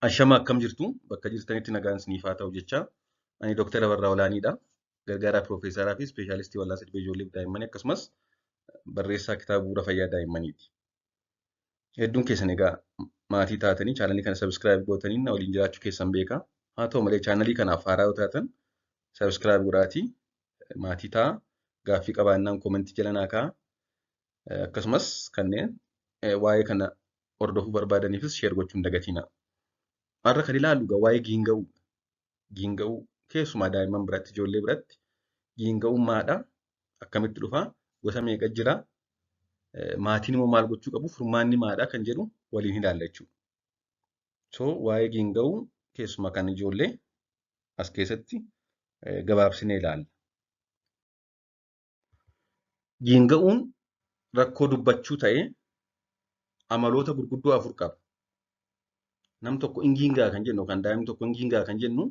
Ashama, akkam jirtu? Bakka jirtanitti nagaan isiniif haa ta'u jecha. Ani Dooktara Abarraa Olaaniidha. Gargaaraa Piroofeesaraa fi Ispeeshaalistii Wal'aansa Dhibee Ijoollee fi Daa'immanii, akkasumas barreessaa kitaaba Bu'uura Fayyaa Daa'immaniiti. Hedduun keessan egaa maatii taatanii chaanalii kana subscribe gootanii na waliin jiraachuu keessan beeka. Haa ta'u malee, chaanalii kanaaf haaraa yoo taatan subscribe godhaatii maatii ta'a. Gaaffii qabaannaan koomentii jala naa kaa'a. Akkasumas kanneen waa'ee kana hordofuu barbaadaniifis share gochuu hin dagatinaa. Har'a kan ilaallu egaa waa'ee giinga'uudha. Giinga'uu keessumaa daa'imman biratti, ijoollee biratti giinga'uun maadha? Akkamitti dhufa? Gosa meeqa jira? Maatiin immoo maal gochuu qabu? Furmaanni maadha kan jedhu waliin ilaalla jechuudha. So waa'ee giinga'uu keessumaa kan ijoollee as keessatti gabaabsinee ilaalla. Giinga'uun rakkoo dubbachuu ta'ee amaloota gurguddoo afur qaba. Nam tokko in giinga'a kan jennu yookaan daa'imni tokko in giinga'a kan jennu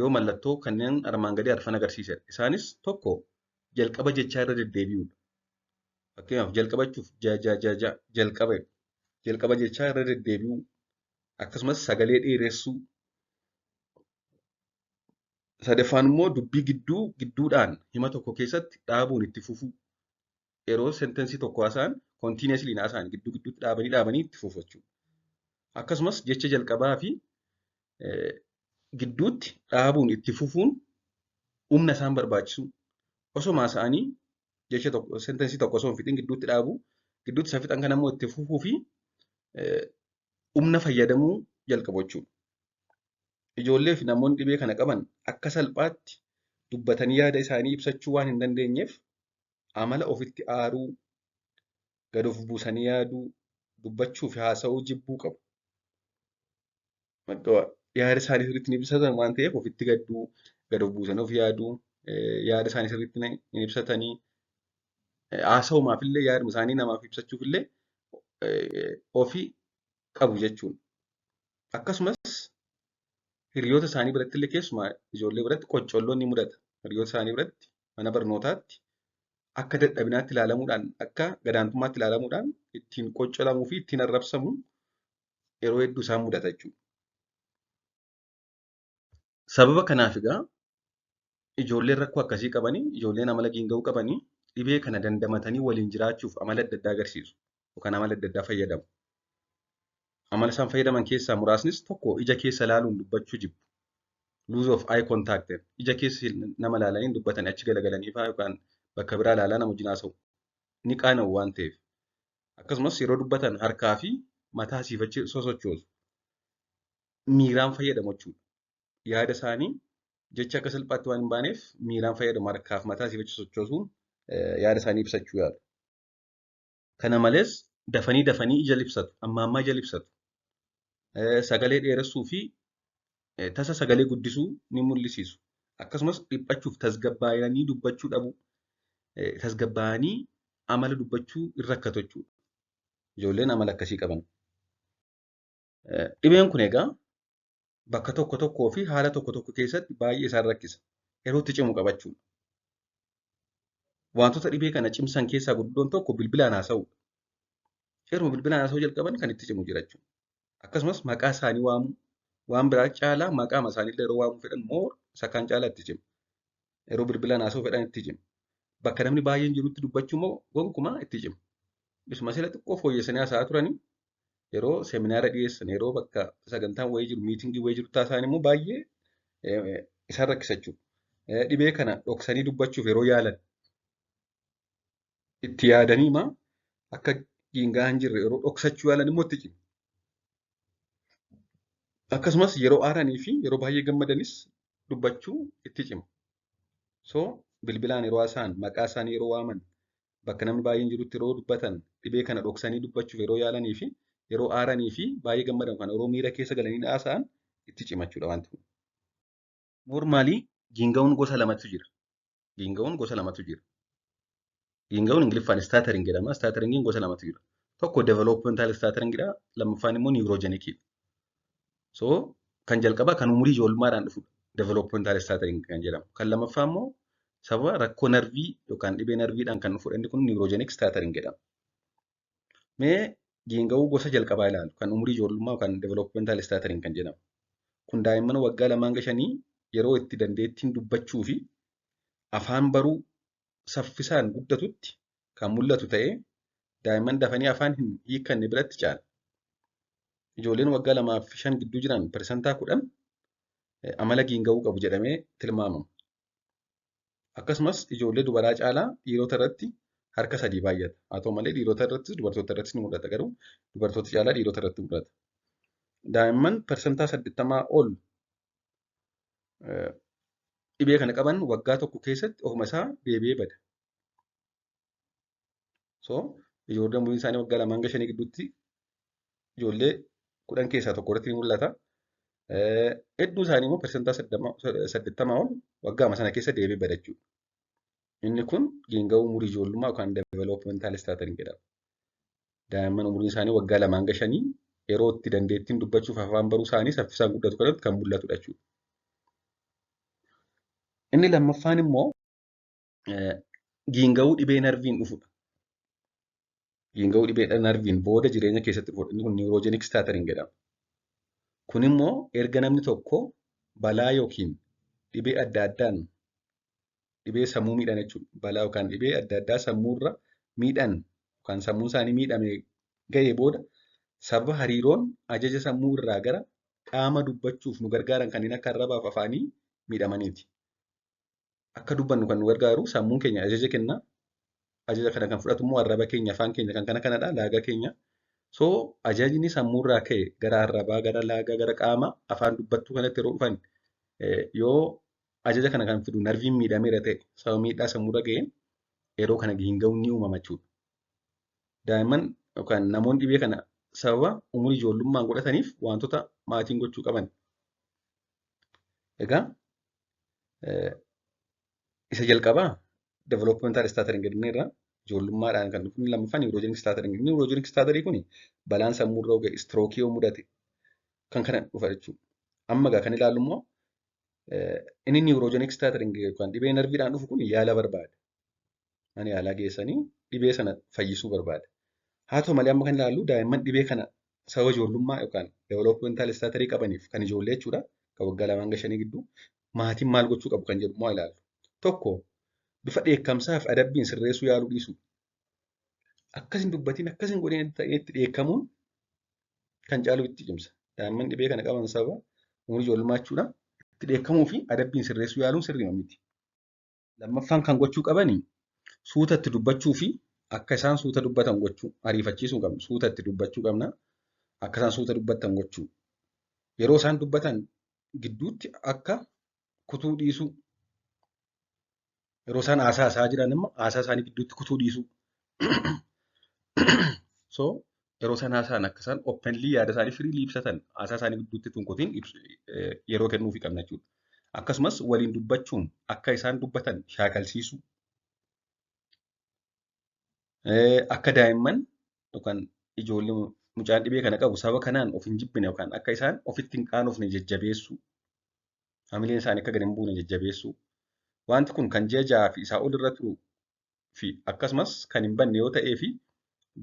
yoo mallattoo kanneen armaan gadii arfan agarsiisedha. Isaanis tokko, jalqaba jechaa irra deddeebi'uudha. Fakkeenyaaf, jalqabachuuf ja ja ja ja jalqaba, jalqaba jechaa irra deddeebi'uu, akkasumas sagalee dheeressuu. Sadaffaan immoo dubbii gidduu gidduudhaan hima tokko keessatti dhaabuun itti fufuu. Yeroo sentensii tokko haasa'an continuously haasa'an gidduu gidduutti dhaabanii dhaabanii itti fufu jechuudha. Akkasumas jecha jalqabaa fi gidduutti dhaabuun itti fufuun humna isaan barbaachisu, osuma haasa'anii jecha tokko, sentensii tokko osoo hin fixin gidduutti dhaabuu, gidduutti isa fixan kana immoo itti fufuu fi humna fayyadamuu jalqabu jechuudha. Ijoollee fi namoonni dhibee kana qaban akka salphaatti dubbatanii yaada isaanii ibsachuu waan hin dandeenyeef amala ofitti aaruu, gad of buusanii yaaduu, dubbachuu fi haasa'uu jibbuu qabu. Yaada isaanii sirriitti hin ibsatan waan ta'eef ofitti gadduu, gad of buusanii of yaaduu, yaada isaanii sirriitti hin ibsatanii, haasa'umaaf illee, yaaduma isaanii namaaf ibsachuuf illee ofii qabu jechuudha. Akkasumas hiriyoota isaanii biratti illee, keessumaa ijoollee biratti, qoccolloon ni mudata. Hiriyoota isaanii biratti, mana barnootaatti akka dadhabinaatti ilaalamuudhaan, akka gadaantummaatti ilaalamuudhaan ittiin qoccolamuu fi ittiin arrabsamu yeroo hedduu isaan mudata jechuudha. Sababa kanaaf egaa ijoolleen rakkoo akkasii qabanii, ijoolleen amala giinga'uu qabanii, dhibee kana dandamatanii waliin jiraachuuf amala adda addaa agarsiisu yookaan amala adda addaa fayyadamu. Amala isaan fayyadaman keessaa muraasnis tokko, ija keessa ilaaluun dubbachuu jibbu. Lose of eye contact. Ija keessa nama ilaalanii dubbatan, achi galagalanii fa'aa yookaan bakka biraa ilaalaa nama wajjin haasa'u. Ni qaana'u waan ta'eef. Akkasumas yeroo dubbatan harkaa fi mataa asiif achi sosochoosu. Miiraan fayyadamu jechuudha. Yaada isaanii jecha akka salphaatti waan hin baaneef miiraan fayyadamu, harkaa fi mataa asiif achi sochoosuun yaada isaanii ibsachuu yaalu. Kana malees dafanii dafanii ija libsatu. Amma ammaa ija libsatu. Sagalee dheeressuu fi tasa sagalee guddisuu ni mul'isiisu. Akkasumas dhiphachuuf tasgabbaa'anii dubbachuu dhabuu. Tasgabbaa'anii amala dubbachuu hin rakkatu jechuudha. Ijoolleen amala akkasii qaban. Dhibeen kun egaa bakka tokko tokkoo fi haala tokko tokko keessatti baay'ee isaan rakkisa. Yeroo itti cimu qabachuudha. Wantoota dhibee kana cimsan keessaa gurguddoon tokko bilbilaan haasa'uudha. Yeroo bilbilaan haasa'uu jalqaban kan itti cimu jira jechuudha. Akkasumas maqaa isaanii waamuu, waan biraa caalaa maqaa isaanii illee yeroo waamuu fedhan moo isa kaan caalaa itti cima. Yeroo bilbilaan haasa'uu fedhan itti cima. Bakka namni baay'een jirutti dubbachuu immoo gonkumaa itti cima. Isuma sila xiqqoo fooyyessanii haasa'aa turanii yeroo seminaara dhiyeessan, yeroo bakka sagantaan wayii jiru, miitingii wayii jiru taasisan immoo baay'ee isaan rakkisa jechuudha. Dhibee kana dhoksanii dubbachuuf yeroo yaalan, itti yaadanii maa akka giingaa hin jirre yeroo dhoksachuu yaalan immoo itti cima. Akkasumas yeroo aaranii fi yeroo baay'ee gammadanis dubbachuu itti cima. So bilbilaan yeroo haasa'an, maqaa isaanii yeroo waaman, bakka namni baay'een jirutti yeroo dubbatan, dhibee kana dhoksanii dubbachuuf yeroo yaalanii fi yeroo aaranii fi baay'ee gammadan kana yeroo miira keessa galanii haasa'an itti cima jechuudha wanti kun. Normally giinga'uun gosa lamatu jira. Giinga'uun gosa lamatu jira. Giinga'uun Ingiliffaan stuttering jedhama. Stutteringiin gosa lamatu jira. Tokko developmental stuttering dha. Lammaffaan immoo neurogenicidha. So kan jalqabaa kan umurii ijoollummaadhaan dhufudha. Developmental stuttering kan jedhamu. Kan lammaffaa immoo sababa rakkoo narvii yookaan dhibee narviidhaan kan dhufudha. Inni kun neurogenic stuttering jedhama. Mee Giinga'uu gosa jalqabaa ilaalu kan umurii ijoollummaa yookaan developmental stuttering kan jedhamu. Kun daa'imman waggaa 2 hanga 5 yeroo itti dandeettiin dubbachuu fi afaan baruu saffisaan guddatutti kan mul'atu ta'ee, daa'imman dafanii afaan hin hiikkanne biratti caala. Ijoolleen waggaa 2 fi 5 gidduu jiran 10% amala giinga'uu qabu jedhamee tilmaamama. Akkasumas ijoollee dubaraa caalaa dhiirota irratti harka sadii baay'ata. Haa ta'u malee, dhiirota irrattis dubartoota irrattis ni mul'ata, garuu dubartoota caalaa dhiirota irratti mul'ata. Daa'imman 80% ol dhibee kana qaban waggaa tokko keessatti ofuma isaa deebi'ee bada. So ijoollee umuriin isaanii waggaa 2 hanga 5 gidduutti ijoollee 10 keessaa tokko irratti ni mul'ata. Hedduu isaanii immoo 80% ol waggaama sana keessa deebi'ee bada jechuudha. Inni kun giinga'uu umurii ijoollummaa yookaan developmental stuttering jedhama. Daa'imman umuriin isaanii waggaa 2 hanga 5 yeroo itti dandeettiin dubbachuuf afaan baruu isaanii saffisaan guddatu kanatti kan mul'atudha jechuudha. Inni lammaffaan immoo giinga'uu dhibee narviin dhufudha. Giinga'uu dhibee narviin booda jireenya keessatti dhufudha. Inni kun neurogenic stuttering jedhama. Kun immoo erga namni tokko balaa yookiin dhibee adda addaan, dhibee sammuu miidhan jechuudha. Balaa yookaan dhibee adda addaa sammuurra miidhan yookaan sammuun isaanii miidhame ga'ee booda, sababa hariiroon ajaja sammuu irraa gara qaama dubbachuuf nu gargaaran kanneen akka arrabaa fi afaanii miidhamaniiti. Akka dubbannu kan nu gargaaru sammuun keenya ajaja kenna. Ajaja kana kan fudhatu immoo arraba keenya, afaan keenya kan kana kanadha, laagaa keenya. So ajajni sammuurraa ka'e gara arrabaa, gara laagaa, gara qaama afaan dubbattuu kanatti yeroo dhufan, yoo ajaja kana kan fidu narviin miidhameera ta'e, sababa miidhaa sammuurra ga'een, yeroo kana giinga'uun ni uumama jechuudha. Daa'imman yookaan namoonni dhibee kana sababa umurii ijoollummaan godhataniif wantoota maatiin gochuu qaban. Egaa isa jalqabaa developmental stuttering jenneerra, ijoollummaadhaan kan dhufu. Inni lammaffaan neurogenic stuttering. Neurogenic stuttering kun balaan sammuurra ga'e, stroke yoo mudate kan kana dhufa jechuudha. Amma egaa kan ilaallu immoo inni neurogenic stuttering yookaan dhibee narviidhaan dhufu kun yaala barbaada. Mana yaalaa geessanii dhibee sana fayyisuu barbaada. Haa ta'u malee, amma kan ilaallu daa'imman dhibee kana sababa ijoollummaa yookaan developmental stuttering qabaniif, kan ijoollee jechuudha. Kan waggaa 2 hanga 5 gidduu maatiin maal gochuu qabu kan jedhu immoo ilaallu. Tokko, bifa dheekkamsaa fi adabbiin sirreessuu yaaluu dhiisuu. Akkas hin dubbatiin, akkas hin godhin itti dheekkamuun kan caalu itti cimsa. Daa'imman dhibee kana qaban sababa umurii ijoollummaa jechuudha. Itti dheekkamuu fi adabbiin sirreessuu yaaluun sirrii miti. Lammaffaan kan gochuu qabani suuta itti dubbachuu fi akka isaan suuta dubbatan gochuu. Ariifachiisuu hin qabnu. Suuta itti dubbachuu qabna. Akka isaan suuta dubbatan gochuu. Yeroo isaan dubbatan gidduutti akka kutuu dhiisuu. Yeroo isaan haasaa haasaa jiran immoo haasaa isaanii gidduutti kutuu dhiisuu. So yeroo isaan haasa'an akka isaan openly yaada isaanii freely ibsatan, haasaa isaanii gidduutti tun kutiin yeroo kennuufii qabna jechuudha. Akkasumas waliin dubbachuun akka isaan dubbatan shaakalsiisuu. Akka daa'imman yookaan ijoollee mucaan dhibee kana qabu sababa kanaan of hin jibbine yookaan akka isaan ofitti hin qaanofne jajjabeessuu. Hamileen isaanii akka gadi hin buune jajjabeessuu. Wanti kun kan ji'a 6 fi isaa ol irra turuu fi akkasumas kan hin banne yoo ta'ee fi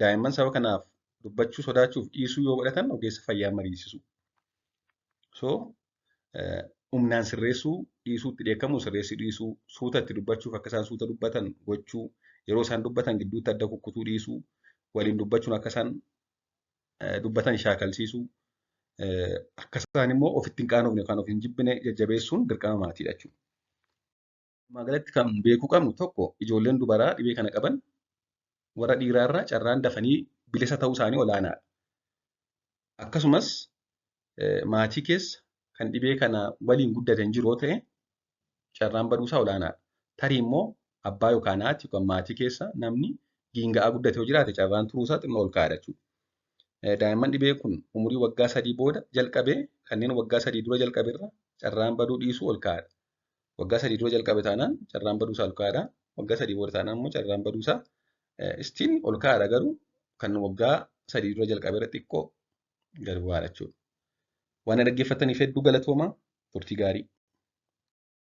daa'imman sababa kanaaf dubbachuu sodaachuuf dhiisuu yoo godhatan, ogeessa fayyaa mariisisu. So humnaan sirreessuu dhiisuu, itti dheekkamuu sirreessuu dhiisuu, suuta itti dubbachuuf akka isaan suuta dubbatan gochuu, yeroo isaan dubbatan gidduutti adda kukkutuu dhiisuu, waliin dubbachuun akka isaan dubbatan shaakalsiisuu, akka isaan immoo ofitti hin qaanofne yookaan of hin jibbine jajjabeessuun dirqama maatiidha jechuudha. Walumaa galatti kan beekuu qabnu tokko, ijoolleen dubaraa dhibee kana qaban warra dhiiraarraa carraan dafanii bilisa ta'uu isaanii olaanaadha. Akkasumas maatii keessa kan dhibee kana waliin guddate hin jiru yoo ta'e, carraan baduusaa olaanaadha. Tarii immoo abbaa yookaan haati yookaan maatii keessa namni giinga'aa guddate yoo jiraate, carraan turuusaa xinnoo ol ka'aadha jechuudha. Daa'imman dhibee kun umurii waggaa 3 booda jalqabee, kanneen waggaa 3 dura jalqabe irra carraan baduu dhiisuu ol ka'aadha. Waggaa 3 dura jalqabe taanaan carraan baduusaa ol ka'aadha. Waggaa 3 booda taanaan immoo carraan baduusaa still ol ka'aadha, garuu kan waggaa 3 dura jalqabe irra xiqqoo gad bu'aadha jechuudha. Waan na dhaggeeffattaniif hedduu galatoomaa, turtii gaarii.